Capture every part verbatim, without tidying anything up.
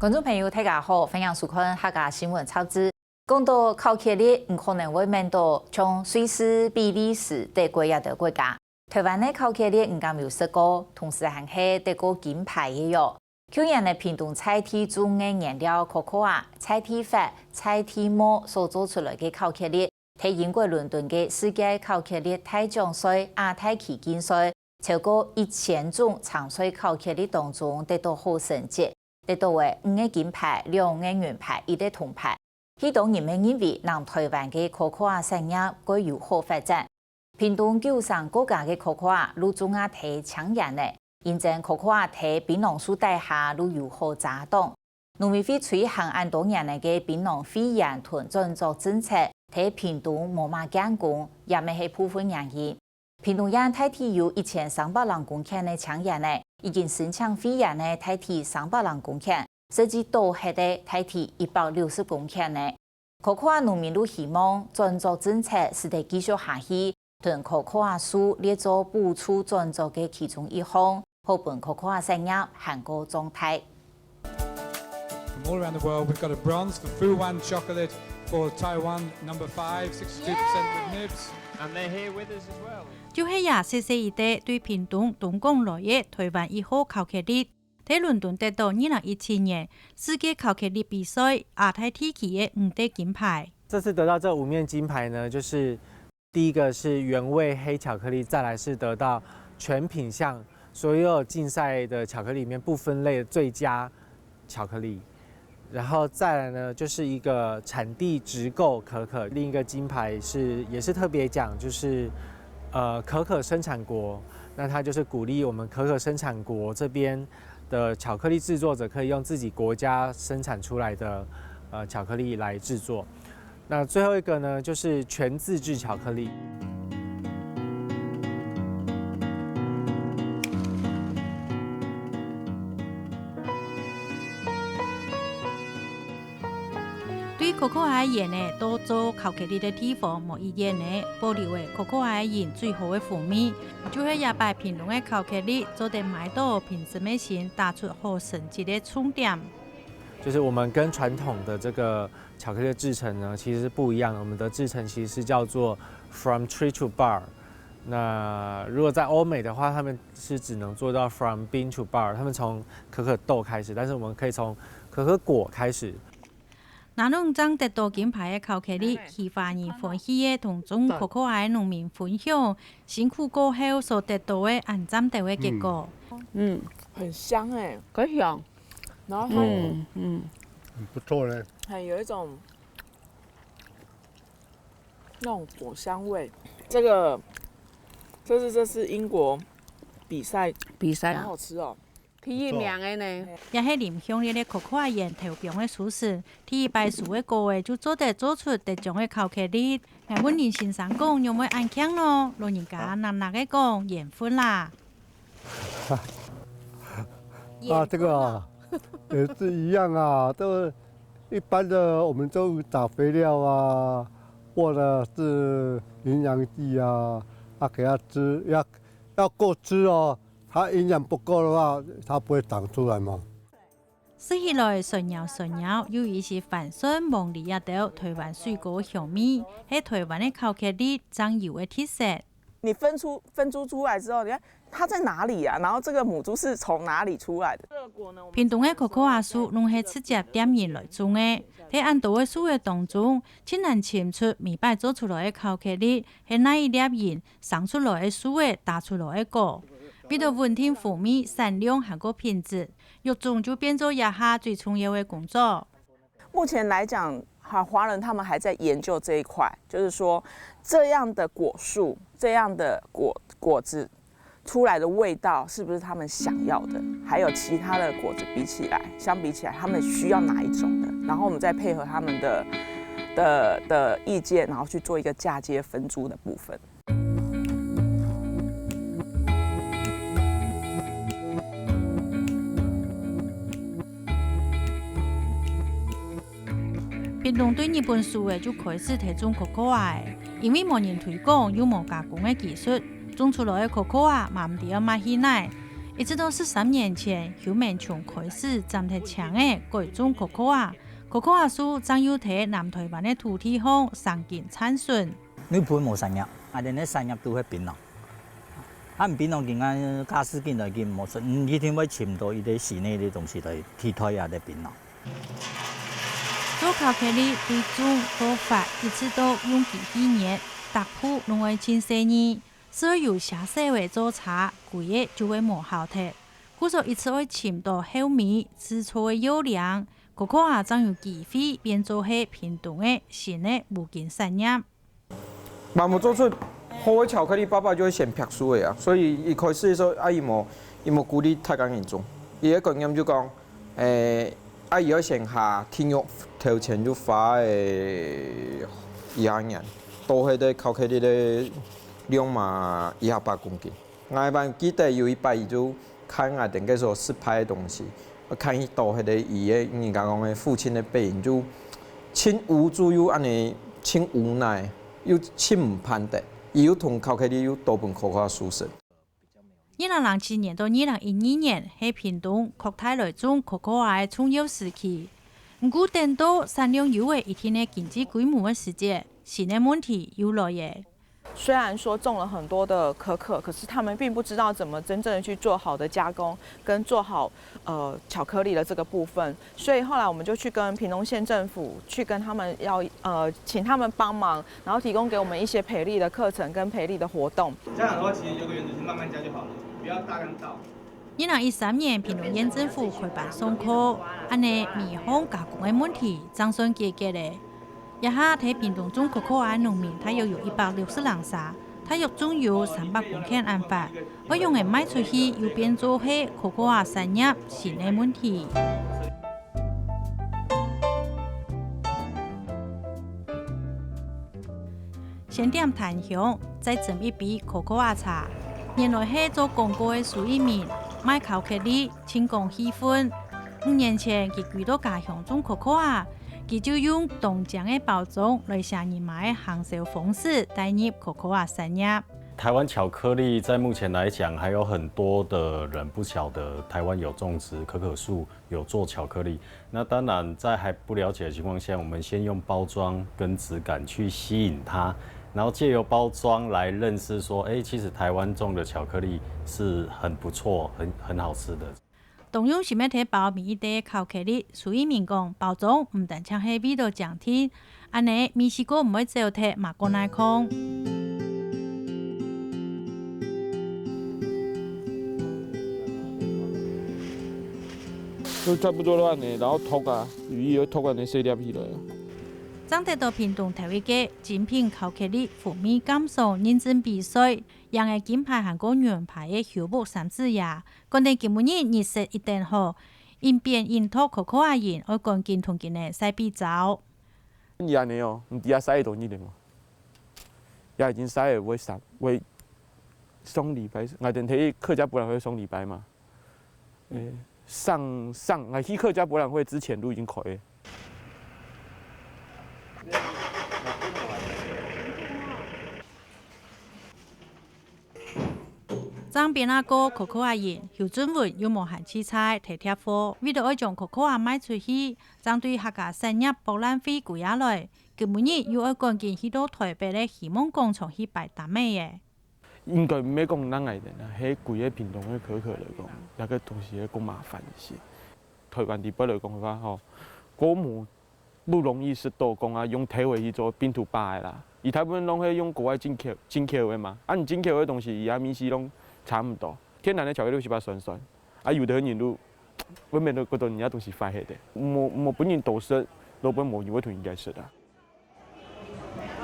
觀眾朋友，大家好，歡迎收看客家新聞雜誌。講到巧克力，你可能會愐到像瑞士、比利時等國這兜國家。臺灣个巧克力你敢有食過？同時還係得過金牌个喲。舊年呢，屏東在地種个原料可可啊，在地發、在地磨所做出來个巧克力，在英國倫敦个世界巧克力大獎賽亞太區競賽，超過一千種參賽巧克力當中得到好成績，得到个五個金牌、兩個銀牌、一個銅牌。 許多人乜認為，南臺灣个可可啊產業蓋有好發展。屏東九城各家个可可啊，都種啊在青園仔，因爭可可啊在檳榔樹底下都有好遮擋。農委會推行恁多年來个檳榔廢園同轉作政策，在屏東無麼見功，也乜係部分原因。 屏東縣大體有一千三百零公頃个青園仔，已經申請廢園个大體三百零公頃，實際倒忒个大體一百六十公頃呢。可可啊農民都希望轉作政策使得繼續下去，同可可啊樹列做補助轉作个其中一項，好分可可啊產業還過壯大。 From all around the world, we've got a bronze for Fuwan chocolate for Taiwan, number five, sixty-two percent with nibs. And they're here with us as well. 就係這細細一垤對屏東東港來个臺灣一號巧克力，在倫敦得到二零一七年世界巧克力比賽亞太地區个五垤金牌。這次得到這五面金牌呢，就是第一個是原味黑巧克力，再來是得到全品項所有競賽的巧克力裡面不分類的最佳巧克力。然後再來呢，就是一個產地直購可可，另一個金牌是也是特別獎，就是呃可可生產國，那它就是鼓勵我們可可生產國這邊的巧克力製作者可以用自己國家生產出來的呃巧克力來製作。那最後一個呢，就是全自製巧克力。 對可可啊園仔到做巧克力个地方無幾遠仔，保留个可可啊園最好个風味，就係這擺屏東个巧克力做得買到評審个心，打出好成績个重點。就是我們跟傳統的這個巧克力製程呢，其實是不一樣的。我們的製程其實是叫做 from tree to bar。那如果在歐美的話，他們是只能做到 from bean to bar，他們從可可豆開始，但是我們可以從可可果開始。 拿攏正得到金牌个巧克力，受歡迎歡喜个同種可可啊个農民分享，辛苦過後所得到个恁讚頭个結果。嗯，很香哎，很香，然後它，嗯嗯，很不错嘞。很有一种那种果香味。这个，这是这次英国比赛，比赛啊，好好吃哦。第一名个呢，也係林香蓮个可可啊園頭放个樹神，第一擺收个果仔就做得做出得獎个巧克力。𠊎問林先生講，仰會恁慶呢？老人家納納个講，緣分啦。啊，这个啊，也是一样啊，都一般的我们都打肥料啊，或者是营养剂啊，啊给它吃，要要够吃哦，它营养不够的话，它不会长出来嘛。 食起來酸醹酸醹，又有一息番酸、黃梨這兜臺灣水果香味，係臺灣个巧克力正有个特色。你分出分株出來之後，你看它在哪裡啊？然後這個母株是從哪裡出來的？屏東个可可啊樹攏係直接店人來種个，在恁多个樹仔當中，盡難尋出每擺做出來个巧克力係哪一粒人生出來个樹仔打出來个果。為著穩定風味、產量還過品質，育種就變做這下最重要个工作。目前來講，哈，華人他們還在研究這一塊，就是說這樣的果樹、這樣的果果子出來的味道是不是他們想要的？還有其他的果子比起來，相比起來，他們需要哪一種的？然後我們再配合他們的的的意見，然後去做一個嫁接分株的部分。 屏東對日本時仔就開始在種可可啊仔，因為無人推廣又無加工个技術，種出來个可可啊嘛毋知愛賣去哪。一直到十三年前，邱明松開始斬忒青仔，改種可可亞。可可亞樹正有在南臺灣个土地項生根燦順。日本無產業，啊，連个產業都係檳榔。啊，檳榔今下價值緊來緊無順，嗯，一定會尋到一個新个東西來替代啊，這檳榔。做巧克力對種到發，一直到用機器捏，逐步攏愛盡細膩，所以有些細个做差，歸个就會無效忒。 故所一直愛尋到後尾製造个要領，可可亞正有機會變做係屏東个新个無根產業。爸母做出好个巧克力，爸爸就會先拍手个啊。所以一開始个時候，阿姨無，伊無鼓勵大家人種，伊个觀念就講，誒，阿姨愛先下體育頭前就花个一下年，到迄个巧克力个量嘛，一下百公斤。 𠊎還記得有一擺，佢就看𠊎等个所失敗个東西，看去到迄个佢个，人家講个父親个背影，就盡無助，又恁呢盡無奈，又盡毋盼得，佢又同巧克力又倒分可可亞樹身。二零零七年到二零一二年，係屏東擴大來種可可亞个重要時期。毋過等到產量有了一定个經濟規模个時節，新个問題又來了。 雖然說種了很多的可可，可是他們並不知道怎麼真正的去做好的加工，跟做好，呃，巧克力的這個部分。所以後來我們就去跟屏東縣政府，去跟他們要，呃，請他們幫忙，然後提供給我們一些培力的課程跟培力的活動。家長說，其實有個原則，是慢慢加就好了，不要大量倒。 二零一三年，屏東縣政府開辦上課，恁呢米糠加工个問題正算解決了。這下在屏東種可可亞个農民大約有一百六十零儕，大約種有三百公頃恁闊，愛用个賣出去又變做係可可亞產業新个問題。 先點檀香，再斟一杯可可亞茶。原來係做廣告个蘇一鳴，賣巧克力，盡講氣氛。五年前，佢歸到家鄉種可可亞，佢就用當靚个包裝來寫人買个行銷方式，帶入可可亞產業。台灣巧克力在目前來講，還有很多的人不曉得台灣有種植可可樹， 有做巧克力。那當然，在還不了解的情況下，我們先用包裝跟質感去吸引他，然後藉由包裝來認識說，欸，其實台灣種的巧克力是很不錯、很，很好吃的。當用心个在包每一垤巧克力，蘇一鳴講，包裝毋單淨係為著靚定， 恁呢，味緒過毋會走忒嘛過耐囥。就差不多恁呢，然後托啊，予佢愛托恁呢細粒起來啊。正得到屏東頭一屆精品巧克力風味鑑賞認證比賽，贏个金牌還過銀牌个邱屋三子爺，趕等今晡日日食一等好，應變應托可可亞仁，愛趕緊同今日个賽比照。 你恁呢哦，你知啊，曬幾多日了無？也已經曬了會三，會上禮拜，𠊎等去客家博覽會上禮拜嘛。欸，上，上，𠊎去客家博覽會之前都已經開了。 正變啊過可可亞仁，邱俊文又無閒去採，提貼貨，為著愛將可可亞賣出去，正對客家產業博覽會歸下來。今晡日又愛趕緊去到臺北个希望廣場去擺攤仔了。應該毋係講單𠊎等啊，係歸个屏東个可可來講，這個東西會較麻煩一些。臺灣地區來講个話吼，較無 不容易食到講啊，用體會去做本土化个啦。佢大部分攏係用國外進口，進口个嘛。啊，你進口个東西，佢个味緒攏差毋多。天然个巧克力有時會酸酸，啊，有个人就會變到覺得人家東西壞忒个，無，無分人多食，老闆無人會同人家食啊。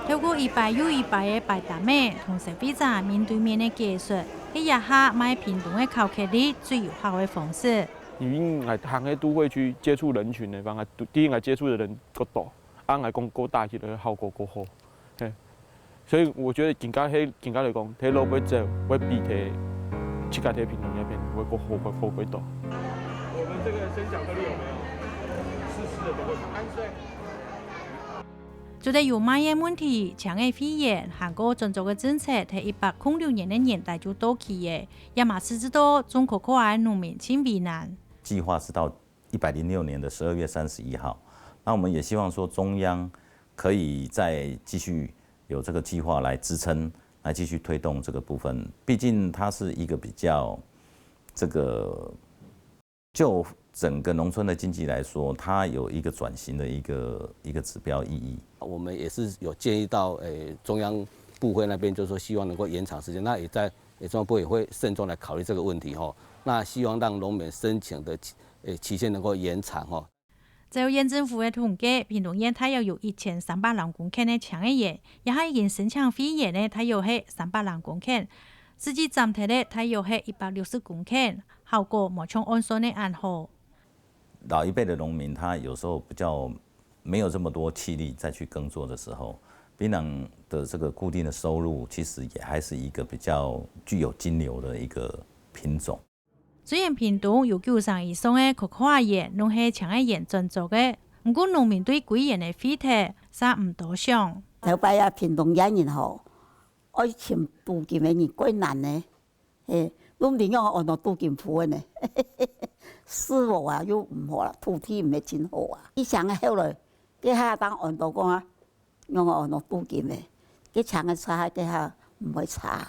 透過一擺又一擺个擺攤仔，同消費者面對面个解說，係這下賣屏東个巧克力最有效个方式。因為𠊎行个都會去接觸人群个方法，第一，𠊎接觸个人較多， 啊，𠊎講較大氣个效果較好。嘿，所以我覺得更加係，更加來講，係路尾走會比在自家在屏東那邊會較好，會好較多。我們這個生巧克力有沒有？濕濕的不會嗎？除了有賣个問題，青个會員還過轉作个政策，在一百空六年个年代就到期了，也嘛使之到種可可亞个農民盡為難。計劃是到一百零六年的十二月三十一号，那我们也希望说中央可以再继续有这个计划来支撑，来继续推动这个部分。毕竟它是一个比较这个，就整个农村的经济来说，它有一个转型的一个一个指标意义。我们也是有建议到，诶，中央部会那边，就是说希望能够延长时间，那也在，也中央部会也会慎重来考虑这个问题吼。那希望让农民申请的期，诶，期限能够延长吼。照县政府个统计，屏東县大約有一千三百零公頃个青个園，這下已經申請會員个大約係三百零公頃，實際斬忒个大約係一百六十公頃，效果無像按算个恁好。老一辈的农民，他有时候比较没有这么多气力再去耕作的时候，槟榔的这个固定的收入，其实也还是一个比较具有金流的一个品种。虽然屏東有九成以上个可可亞園攏係青个園轉作个，毋過農民對歸園个費忒煞毋多想。頭擺啊，屏東縣人吼，愛尋鈷金个人過難呢。嘿，攏毋知仰安到鈷金鋪个呢。樹屋啊又毋好啦，土地毋係真好啊。以前个後來，這下當安到講啊， 用哦，用镀金个，个青个菜个下毋會差。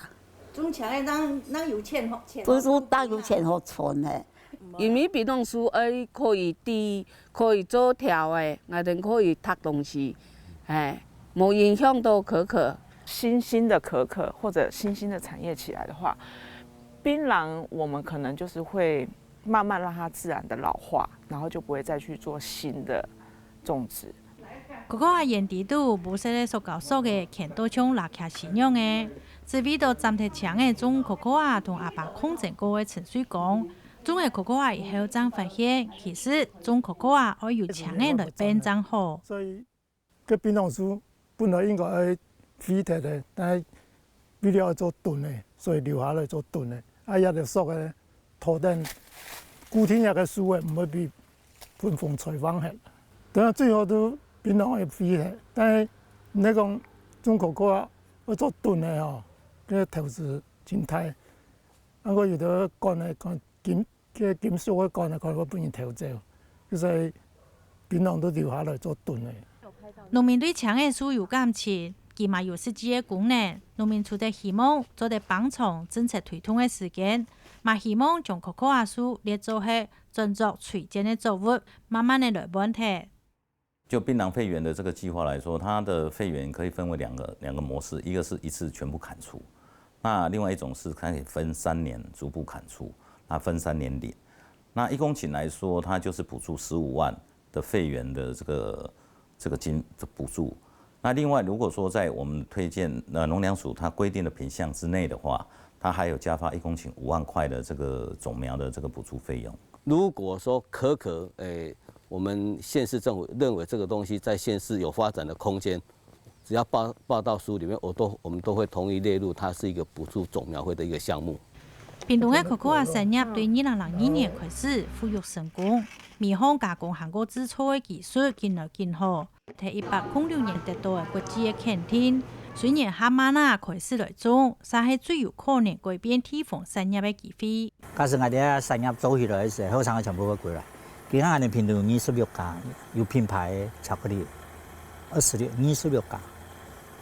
種青个人人有錢好，錢不是當有錢好賺个。因為檳榔樹愛可以滴，可以做條个，𠊎等可以托東西，哎，無影響到可可。新興的可可或者新興的產業起來的話，檳榔我們可能就是會慢慢讓它自然的老化，然後就不會再去做新的種植。可可亞園底肚，烏色个塑膠索仔，牽到像垃圾糞樣仔。只為到斬忒青仔種可可亞同阿爸抗爭過个陳水講，種了可可亞以後正發現，其實種可可亞愛有青仔來變正好。所以，該檳榔樹本來應該愛廢忒个，但係為了愛做墩个，所以留下來做墩个。啊，這條索仔 拖等固定這个樹仔，毋會分風吹橫忒。當然最好都檳榔會廢忒，但係你講種可可亞愛做墩个吼，該投資真大。啊，過有兜管个管金，該金屬个管个可能會分人偷走，所以檳榔都留下來做墩个。 農民對青仔樹有感情，佢嘛有實際个功能。農民除忒希望做得放長政策推動个時間，嘛希望將可可亞樹列做係轉作推薦个作物，慢慢仔來換忒。就檳榔廢園的这个计划来说，它的废园可以分为两个两个模式，一个是一次全部砍除，那另外一种是它可以分三年逐步砍除，那分三年领。那一公顷来说，它就是补助十五万 的废园的这个这个金的补助。那另外，如果说在我们推荐呃农粮署它规定的品项之内的话，它还有加发一公顷五万块的这个种苗的这个补助费用。如果说可可，诶，我们县市政府认为这个东西在县市有发展的空间，只要报报到书里面，我都我们都会同意列入它是一个补助种苗会的一个项目。屏东个可可亚产业对二零零二年开始孵育成功，米糠加工还过制作个技术紧来紧好，在一百空六年得到个国际个肯定。虽然还慢啊开始来种，但系最有可能改变地方产业个机会。假使我哋个产业做起来个时候，后生个全部会过来。今下我哋屏东有二十六家有品牌个巧克力，二十六，二十六家。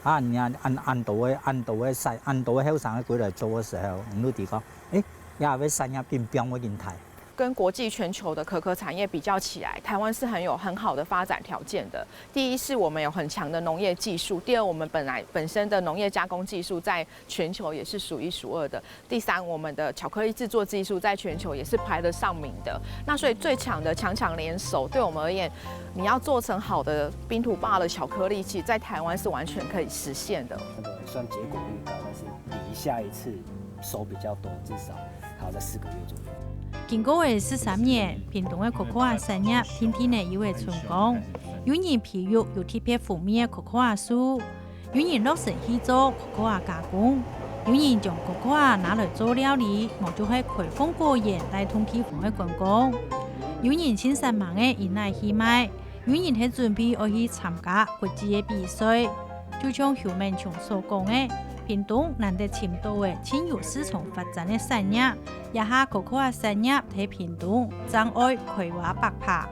啊，你看，恁恁多个恁多个产恁多个后生个过来做个时候，你都知讲，诶，也个产业变变会变大。跟国际全球的可可产业比较起来，台湾是很有很好的发展条件的。第一是我们有很强的农业技术，第二我们本来本身的农业加工技术在全球也是数一数二的。第三，我们的巧克力制作技术在全球也是排得上名的。那所以最强的强强联手，对我们而言，你要做成好的冰土霸的巧克力，其实在台湾是完全可以实现的。那个虽然结果率高，但是比下一次收比较多，至少还要在四个月左右。经过个十三年，屏东个可可亚产业天天个有个成功，有人培育有特别风味个可可亚树，有人落成去做可可亚加工，有人将可可亚拿来做料理，无就系开放果园带动地方个观光，有人亲身mang个饮奶去卖，有人係準備愛去參加國際个比賽。就像邱明松所講个，屏東難得尋到个盡有市場發展个產業，這下可可亞產業在屏東正愛開花百花。